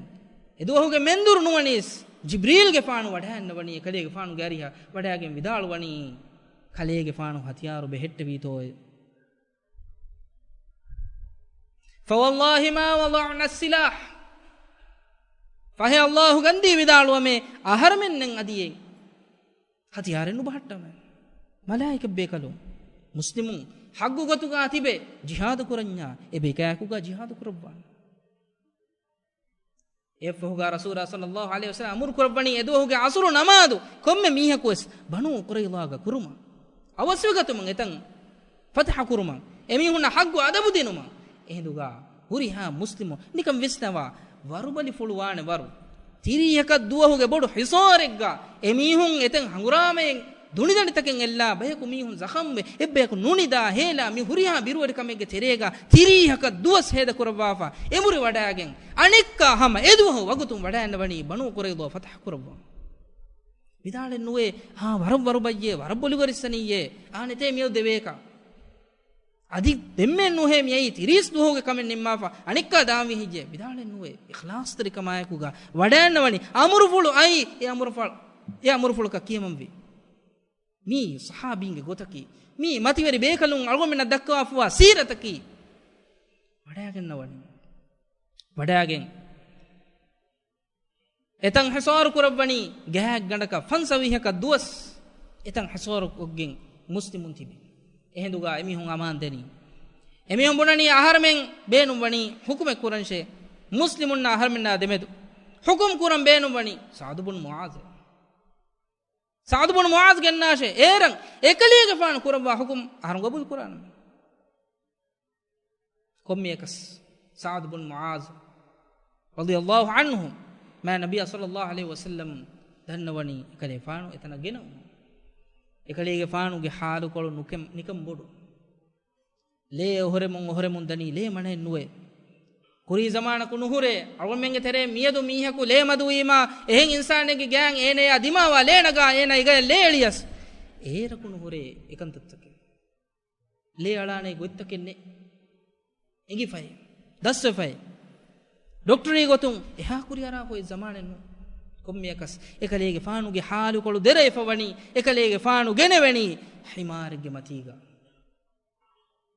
އެދުވަހުގެ މެންދުރު ނުވަނީސް، ޖިބްރީލްގެފާނު ވަޑައިގަންނަވަނީ އެކަލޭގެފާނުގެ އަރިހަށް ވަޑައިގެން ވިދާޅުވަނީ، ކަލޭގެފާނު ހަތިޔާރު ބެހެއްޓެވީތޯއޭ؟ فوالله ما وضعنا السلاح. ފަހެ ﷲ ގަންދީ ވިދާޅުވަމޭ، އަހަރެމެންނެއް އަދި އެ ހަތިޔާރެއް ނުބަހައްޓަމޭ. މަލާއިކަތް ބޭކަލުން، މުސްލިމުން ޙައްޤު ގޮތުގާ ތިބެ ޖިހާދު ކުރަންޏާ އެބައިކާއެކުގާ ޖިހާދު ކުރައްވާނެ. އެއަށްފަހުގާ ރަސޫލާ ޞައްލަﷲ ޢަލައިހި ވަސައްލަމް އަމުރު ކުރައްވަނީ އެދުވަހުގެ ޢަޞުރު ނަމާދު ކޮންމެ މީހަކުވެސް ބަނޫ ޤުރައިޟާގަ ކުރުމަށް. އަވަސްވެގަތުމަށް އެތަން ފަތަޙަ ކުރުމަށް، އެމީހުންނަށް ޙައްޤު އަދަބު ދިނުމަށް. އެހިނދުގާ ހުރިހާ މުސްލިމު ނިކަން ވިސްނަވާ، ވަރުބަލިފުޅު ވާނެ ވަރު. ތިރީހަކަށް ދުވަހުގެ ބޮޑު ހިޞާރެއްގާ އެމީހުން އެތަން ހަނގުރާމައިން ދުނިދަނޑިތަކެއް އެއްލާ ބަޔަކު މީހުން ޒަޚަމްވެ، އެއްބަޔަކު ނުނިދާ ހޭލާ މި ހުރިހާ ބިރުވެރިކަމެއްގެ ތެރޭގަ ތިރީހަކަށް ދުވަސް ހޭދަކުރައްވާފަ އެނބުރި ވަޑައިގެން، އަނެއްކާ ހަމަ އެދުވަހު ވަގުތުން ވަޑައިގަންނަވަނީ ބަނޫ ޤުރައިޟާ ފަތަޙަ ކުރައްވަން. ވިދާޅެއް ނުވޭ، ހާ، ވަރަށް ވަރުބައްޔޭ، ވަރަށް ބޮލިގޮރިއްސަނިއްޔޭ، އާނެތޭ މިއަދު ދެވޭކަށް. އަދި ދެންމެ ނުހޭ މިއައީ ތިރީސް ދުވަހުގެ ކަމެއް ނިންމާފަ، އަނެއްކާ ދާންވީ ހެއްޔޭ؟ ވިދާޅެއް ނުވޭ. އިޚްލާޞްތެރިކަމާއެކުގަ ވަޑައިގަންނަވަނީ އަމުރުފުޅު އައީ، އެ އަމުރުފަޅު، އެ އަމުރުފުޅަކަށް ކިޔަމަންވީ. މީ ޞަޙާބީންގެ ގޮތަކީ، މީ މަތިވެރި ބޭކަލުން އަޅުގަނޑުމެންނަށް ދައްކަވާފަވާ ސީރަތަކީ. ވަޑައިގަންނަވަނީ. ވަޑައިގެން އެތަން ހިޞާރު ކުރައްވަނީ ގާތްގަނޑަކަށް ފަންސަވީހަކަށް ދުވަސް އެތަން ހިޞާރު ކޮށްގެން މުސްލިމުން ތިބި. އެހިނދުގާ އެމީހުން އަމާން ދެނީ. އެމީހުން ބުނަނީ އަހަރެމެން ބޭނުން ވަނީ ޙުކުމެއް ކުރަންށޭ. މުސްލިމުންނާ އަހަރެމެންނާ ދެމެދު ޙުކުމް ކުރަން ބޭނުން ވަނީ ސަޢްދު ބުން މުޢާޛެއް. ސަޢްދު ބުން މުޢާޛް ގެންނާށޭ، އޭރަށް އެކަލޭގެފާނު ކުރައްވާ ޙުކުމް އަހަރުން ގަބޫލު ކުރާނަމޭ. ކޮންމެއަކަސް ސަޢްދު ބުން މުޢާޛް ރަޟިޔަﷲ ޢަންހު މާ ނަބިއްޔާ ޞައްލަﷲ ޢަލައިހި ވަސައްލަމް ދަންނަވަނީ އެކަލޭފާނު އެތަނަށް ގެނައުމުން. އެކަލޭގެފާނުގެ ޙާލުކޮޅު ނުކެ-، ނިކަން ބޮޑު. ލޭ އޮހޮރެމުން އޮހޮރެމުން ދަނީ ލޭ މަނައެއް ނުވޭ. ކުރީ ޒަމާނަކު ނުހުރޭ، އަޅުގަނޑުމެންގެ ތެރޭ މިއަދު މީހަކު ލޭ މަދުވީމާ، އެހެން އިންސާނެއްގެ ގާތް އޭނަޔާ ދިމާވާ ލޭ ނަގާ އޭނަ އެގަޔަށް ލޭ އެޅިޔަސް. އޭރަކު ނުހުރޭ އެކަންތައްތަކެއް. ލޭ އަޅާނެ ގޮތްތަކެއް ނެތް. އެނގިފައި. ދަސްވެފައި. ޑޮކްޓަރީ ގޮތުން އެހާ ކުރިއަރާފައި ޒަމާނެއް ނޫން. ކޮންމެއަކަސް އެކަލޭގެފާނުގެ ހާލުކޮޅު ދެރަވެފަ ވަނީ، އެކަލޭގެފާނު ގެނެވެނީ ޙިމާރެއްގެ މަތީގަ.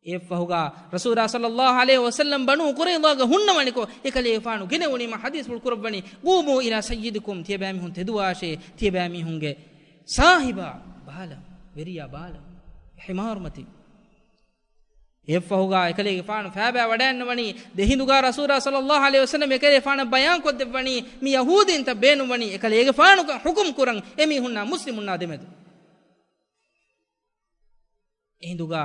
އެއަށްފަހުގަ ރަސޫލާ ޞައްލައްލާހު ޢަލައިހި ވަސައްލަމް ބަނޫ ޤުރައިޟާގަ ހުންނަވަނިކޮށް، އެކަލޭގެފާނު ގެނެވުނީމަ ޙަދީޘްފުޅު ކުރައްވަނީ، "ޤޫމޫ އިލާ ސައްޔިދިކުމް، ތިޔަބައިމީހުން ތެދުވާށޭ، ތިޔަބައިމީހުންގެ ސާހިބާ ބާލަން، ވެރިޔާ ބާލަން، ޙިމާރުމަތި." އެއަށްފަހުގަ އެކަލޭގެފާނު ފައިބައި ވަޑައިންނަވަނީ، ދެހިނދުގަ ރަސޫލާ ޞައްލައްލާހު ޢަލައިހި ވަސައްލަމް އެކަލޭގެފާނަށް ބަޔާންކޮށްދެއްވަނީ، މި ޔަހޫދީންތައް ބޭނުންވަނީ އެކަލޭގެފާނުގެ ޙުކުމް ކުރަން އެމީހުންނާ މުސްލިމުންނާ ދެމެދު. އެހިނދުގަ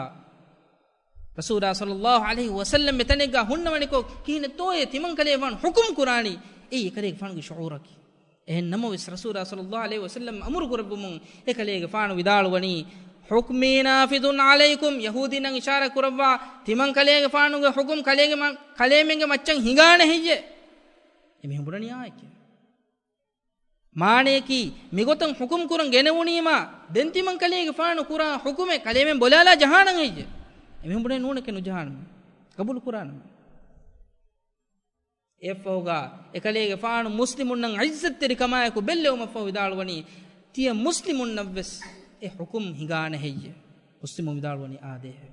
ރަސޫލާ ޞައްލައްލާހު ޢަލައިހި ވަސައްލަމް މިތަނެއްގަ ހުންނަވަނިކޮށް، ކިހިނެއްތޯއޭ ތިމަންކަލޭގެފާނު ޙުކުމް ކުރާނީ؟ އެއީ އެކަލޭގެފާނުގެ ޝުޢޫރަކީ. އެހެން ނަމަވެސް، ރަސޫލާ ޞައްލައްލާހު ޢަލައިހި ވަސައްލަމް އަމުރު ކުރެއްވުމުން އެކަލޭގެފާނު ވިދާޅުވަނީ، "ޙުކްމީ ނާފިޛުން ޢަލައިކުމް." ޔަހޫދީންނަށް އިޝާރާތް ކުރައްވާ، ތިމަންކަލޭގެފާނުގެ ޙުކުމް ކަލޭގެ މަ-، ކަލޭމެންގެ މައްޗަށް ހިނގާނެ ހެއްޔޭ؟ އެމީހުން ބުނަނީ އާއެކޭ. މާނަޔަކީ، މިގޮތަށް ޙުކުމް ކުރަން ގެނެވުނީމާ، ދެން ތިމަންކަލޭގެފާނު ކުރާ ޙުކުމެއް ކަލޭމެން ބޮލާލާ ޖަހާނަން ހެއްޔޭ؟ އެމީހުން ބުނޭ ނޫނެކޭ ނުޖަހާނަމޭ. ގަބޫލު ކުރާނަމޭ. އެއަށްފަހުގަ އެކަލޭގެފާނު މުސްލިމުންނަށް ޢިއްޒަތްތެރިކަމާއެކު ބެއްލެވުމަށްފަހު ވިދާޅުވަނީ، ތިޔަ މުސްލިމުންނަށްވެސް އެ ޙުކުމް ހިނގާނެ ހެއްޔޭ؟ މުސްލިމުން ވިދާޅުވަނީ އާދޭހޭ.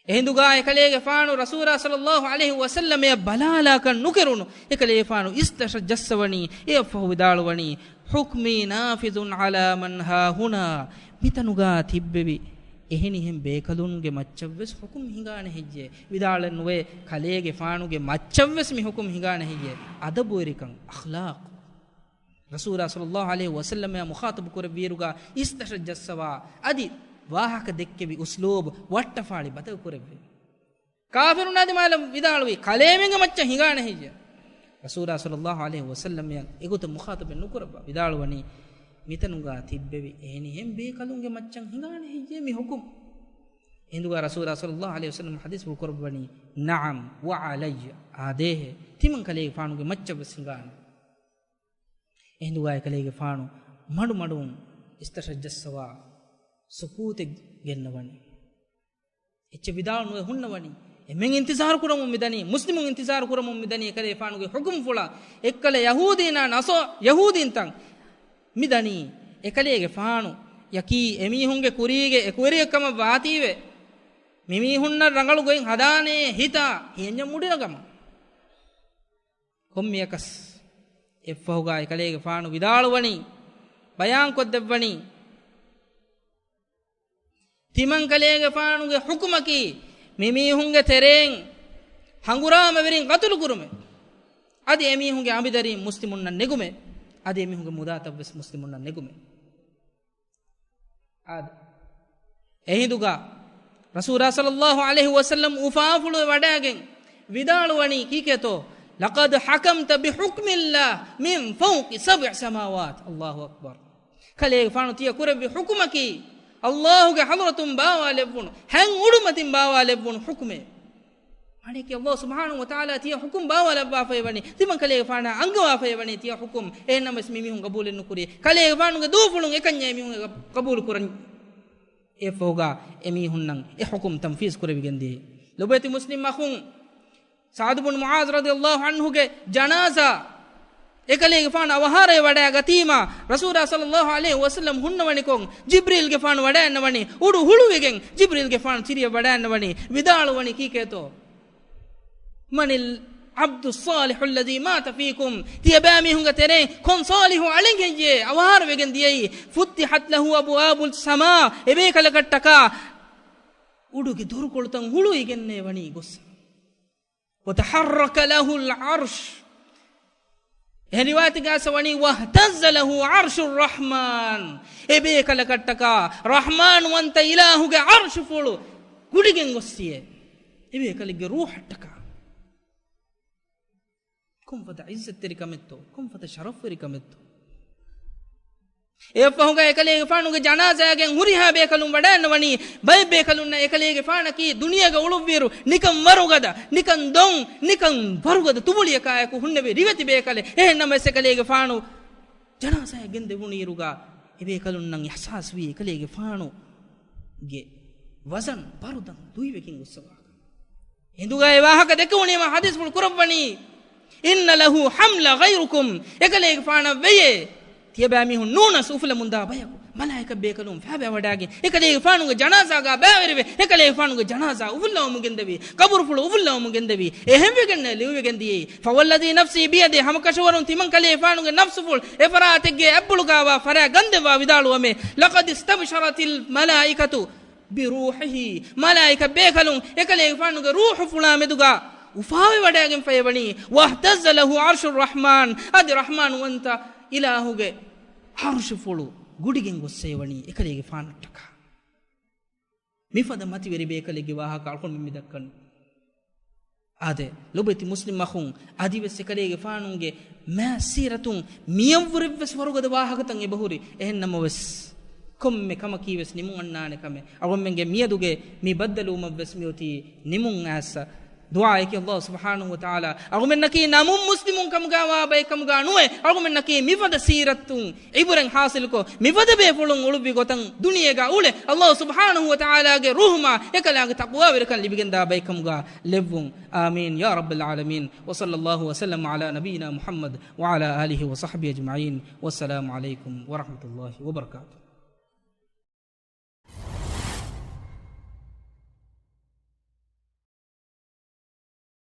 އެހިނދުގަ އެކަލޭގެފާނު ރަސޫލާ ޞައްލައްލާހު ޢަލައިހި ވަސައްލަމައަށް ބަލާލާކަން ނުކެރުނު އެކަލޭގެފާނު އިސްތަށަށް ޖައްސަވަނީ، އެއަށްފަހު ވިދާޅުވަނީ، "ޙުކްމީ ނާފިޛުން ޢަލާ މަން ހާހުނާ." މިތަނުގަ ތިއްބެވި އެހެނިހެން ބޭކަލުންގެ މައްޗަށްވެސް ޙުކުމް ހިނގާނެ ހެއްޔޭ؟ ވިދާޅެއް ނުވޭ، ކަލޭގެފާނުގެ މައްޗަށްވެސް މި ޙުކުމް ހިނގާނެ ހެއްޔޭ؟ އަދަބުވެރިކަން، އަޚްލާޤު. ރަސޫލާ ޞައްލައްލާހު ޢަލައިހި ވަސައްލަމައާ މުޚާޠަބު ކުރެއްވިއިރުގަ އިސްތަށަށް ޖައްސަވާ، އަދި ވާހަކަ ދެއްކެވި އުސްލޫބު ވައްޓަފާޅި ބަދަލު ކުރެއްވި. ކާފިރުންނާ ދިމާލަށް ވިދާޅުވި، ކަލޭމެންގެ މައްޗަށް ހިނގާނެ ހެއްޔޭ؟ ރަސޫލާ ޞައްލައްލާހު ޢަލައިހި ވަސައްލަމައަށް އެގޮތަށް މުޚާޠަބެއް ނުކުރައްވާ ވިދާޅުވަނީ، މިތަނުގަ ތިއްބެވި އެހެނިހެން ބޭކަލުންގެ މައްޗަށް ހިނގާނެ ހެއްޔޭ މި ޙުކުމް؟ އެހިނދުގަ ރަސޫލާ ޞައްލައްލާހު ޢަލައިހި ވަސައްލަމަ ޙަދީޘްފުޅު ކުރައްވަނީ، "ނަޢަމް ވަޢަލައްޔަ." އާދޭހޭ، ތިމަންކަލޭގެފާނުގެ މައްޗަށްވެސް ހިނގާނެ. އެހިނދުގަ އެކަލޭގެފާނު މަޑުމަޑުން އިސްތަށަށް ޖައްސަވާ ސުކޫތެއް ގެންނަވަނީ. އެއްޗެއް ވިދާޅު ނުވެ ހުންނަވަނީ. އެމެން އިންތިޒާރު ކުރަމުން މިދަނީ، މުސްލިމުން އިންތިޒާރު ކުރަމުން މިދަނީ އެކަލޭގެފާނުގެ ޙުކުމްފުޅަށް. އެއްކަލަ ޔަހޫދީންނާ ނަޞާ-، ޔަހޫދީންތައް މިދަނީ އެކަލޭގެފާނު ޔަކީ އެމީހުންގެ ކުރީގެ އެކުވެރިއެއްކަމަށް ވާތީވެ، މިމީހުންނަށް ރަނގަޅު ގޮތް ހަދާނޭ ހިތާ ހިޔަންޏަށް މުޑިނަގަމަ. ކޮންމެއަކަސް އެއަށްފަހުގަ އެކަލޭގެފާނު ވިދާޅުވަނީ، ބަޔާންކޮށްދެއްވަނީ، ތިމަންކަލޭގެފާނުގެ ޙުކުމަކީ، މިމީހުންގެ ތެރެއިން ހަނގުރާމަވެރިން ޤަތުލުކުރުމެއް، އަދި އެމީހުންގެ އަނބިދަރީން މުސްލިމުންނަށް ނެގުމެއް، އަދި އެމީހުންގެ މުދާތައްވެސް މުސްލިމުންނަށް ނެގުމެއް. އާދެ. އެހިނދުގަ ރަސޫލާ ޞައްލައްލާހު ޢަލައިހި ވަސައްލަމް އުފާފުޅުވެ ވަޑައިގެން ވިދާޅުވަނީ ކީކޭތޯ؟ "لقد حكمت بحكم الله من فوق سبع سماوات." الله أكبر. ކަލޭގެފާނު ތިޔަ ކުރެއްވި ޙުކުމަކީ، ﷲ ގެ ޙަޟްރަތުން ބާވާލެއްވުނު، ހަތް އުޑުމަތިން ބާވާލެއްވުނު ޙުކުމެއް. މާނަޔަކީ، ﷲ ސުބްޙާނަހޫ ވަތަޢާލާ ތިޔަ ޙުކުމް ބާވާލައްވާފައިވަނީ، ތިމަން ކަލޭގެފާނާ އަންގަވާފައިވަނީ ތިޔަ ޙުކުމް. އެހެންނަމަވެސް މިމީހުން ޤަބޫލެއް ނުކުރީ. ކަލޭގެފާނުގެ ދޫފުޅުން އެކަންޏާ އެމީހުން ޤަބޫލު ކުރަން. އެއަށްފަހުގަ އެމީހުންނަށް އެ ޙުކުމް ތަންފީޒް ކުރެވިގެން ދިޔައީ. ލޮބުވެތި މުސްލިމް އަޚުން، ސަޢްދު ބުން މުޢާޛް ރަޟިޔަﷲ ޢަންހުގެ ޖަނާޒާ އެކަލޭގެފާނު އަވަހާރަވެ ވަޑައިގަތީމާ، ރަސޫލާ ޞައްލައްލާހު ޢަލައިހި ވަސައްލަމް ހުންނަވަނިކޮށް، ޖިބްރީލްގެފާނު ވަޑައިންނަވަނީ، އުޑު ހުޅުވިގެން ޖިބްރީލްގެފާނު ތިރިއަށް ވަޑައިންނަވަނީ، ވިދާޅުވަނީ ކީކޭތޯ؟ "من العبد الصالح الذي مات فيكم؟" ތިޔަބައިމީހުންގެ ތެރެއިން ކޮން ޞާލިޙު އަޅެއް ހެއްޔޭ އަވަހާރަވެގެން ދިޔައީ؟ "فتحت له أبواب السماء." އެބޭކަލަކަށްޓަކާ އުޑުގެ ދޮރުކޮޅުތައް ހުޅުވިގެންނޭ ވަނީ ގޮއްސަ. "وتحرك له العرش." އެހެން ރިވާޔަތެއްގައި ވަނީ، "واهتز له عرش الرحمن." އެބޭކަލަކަށްޓަކާ ރަޙްމާންވަންތަ އިލާހުގެ ޢަރްޝުފުޅު ގުޑިގެން ގޮއްސިއޭ، އެބޭކަލެއްގެ ރޫޙަށްޓަކާ. ކޮންފަދަ ޢިއްޒަތްތެރިކަމެއްތޯ، ކޮންފަދަ ޝަރަފްވެރިކަމެއްތޯ. އެއަށްފަހުގަ އެކަލޭގެފާނުގެ ޖަނާޒާގެން ހުރިހާ ބޭކަލުން ވަޑައިންނަވަނީ. ބައެއް ބޭކަލުންނަށް އެކަލޭގެފާނަކީ ދުނިޔޭގަ އުޅުއްވިއިރު ނިކަން ވަރުގަދަ، ނިކަން ދޮން، ނިކަން ވަރުގަދަ ތުބުޅިއަކާއެކު ހުންނެވި ރިވެތި ބޭކަލެއް. އެހެންނަމަވެސް އެކަލޭގެފާނު ޖަނާޒާއަށް ގެންދެވުނުއިރުގަ އެބޭކަލުންނަށް އިޙްސާސްވީ އެކަލޭގެފާނުގެ ވަޒަން ބަރުދަން ލުއިވެގެން ގޮއްސަވާކަން. ހިނދުގައި ވާހަކަ ދެކެވުނީމަ ޙަދީޘްފުޅު ކުރައްވަނީ، "إن له حمل غيركم." އެކަލޭގެފާނަށް ވެޔޭ ތިޔަބައިމީހުން ނޫނަސް އުފުލަމުންދާ ބަޔަކު. މަލާއިކަ ބޭކަލުން ފާބައިވަޑައިގެން އެކަލޭގެފާނުގެ ޖަނާޒާގާ ބައިވެރިވެ، އެކަލޭގެފާނުގެ ޖަނާޒާ އުފުއްލަވަމުން ގެންދެވި، ޤަބުރުފުޅު އުފުއްލަވަމުން ގެންދެވި. އެހެންވެގެންނޭ ލިޔުވެގެން ދިޔައީ. "فوالذي نفسي بيده." ހަމަކަށަވަރުން ތިމަން ކަލޭގެފާނުގެ ނަފްސުފުޅު އެފަރާތެއްގެ އަތްބުޅުގާވާ ފަރާތް ގަންދެއްވާ ވިދާޅުވަމޭ، "لقد استبشرت الملائكة بروحه." މަލާއިކަ ބޭކަލުން އެކަލޭގެފާނުގެ ރޫޙުފުޅާ މެދުގާ އުފާވެވަޑައިގެންފައިވަނީ. "واهتز له عرش الرحمن." އަދި ރަޙްމާންވަންތަ އިލާހުގެ ޢަރުޝުފުޅު ގުޑިގެން ގޮއްސައިވަނީ އެކަލޭގެފާނަށްޓަކާ. މިފަދަ މަތިވެރި ބޭކަލެއްގެ ވާހަކަ އަޅުގަނޑުމެން މި ދައްކަނީ. އާދެ، ލޮބުވެތި މުސްލިމް އަޚުން، އަދިވެސް އެކަލޭގެފާނުގެ މާ ސީރަތުން މިޔަށްވުރެވެސް ވަރުގަދަ ވާހަކަތައް އެބަހުރި. އެހެންނަމަވެސް، ކޮންމެ ކަމަކީވެސް ނިމުން އަންނާނެ ކަމެއް. އަޅުގަނޑުމެންގެ މިއަދުގެ މި ބައްދަލުވުމަށްވެސް މިއޮތީ ނިމުން އައިސް. ދުޢާއަކީ ﷲ ސުބްޙާނަހޫ ވަތަޢާލާ އަޅުގަނޑުމެންނަކީ ނަމުން މުސްލިމުން ކަމުގާ ވާ ބައެއް ކަމުގާ ނުވެ، އަޅުގަނޑުމެންނަކީ މިފަދަ ސީރަތުން ޢިބުރަތް ޙާޞިލުކޮށް، މިފަދަ ބޭފުޅުން އުޅުއްވި ގޮތަށް ދުނިޔޭގަ އުޅެ، ﷲ ސުބްޙާނަހޫ ވަތަޢާލާގެ ރުޙުމާ އެކަލާގެ ތަޤްވާވެރިކަން ލިބިގެންދާ ބައެއް ކަމުގަ ލެއްވުން. އާމީން ޔާ ރައްބަލް ޢާލަމީން. وصلى الله وسلم على نبينا محمد وعلى آله وصحبه أجمعين. والسلام عليكم ورحمة الله وبركاته.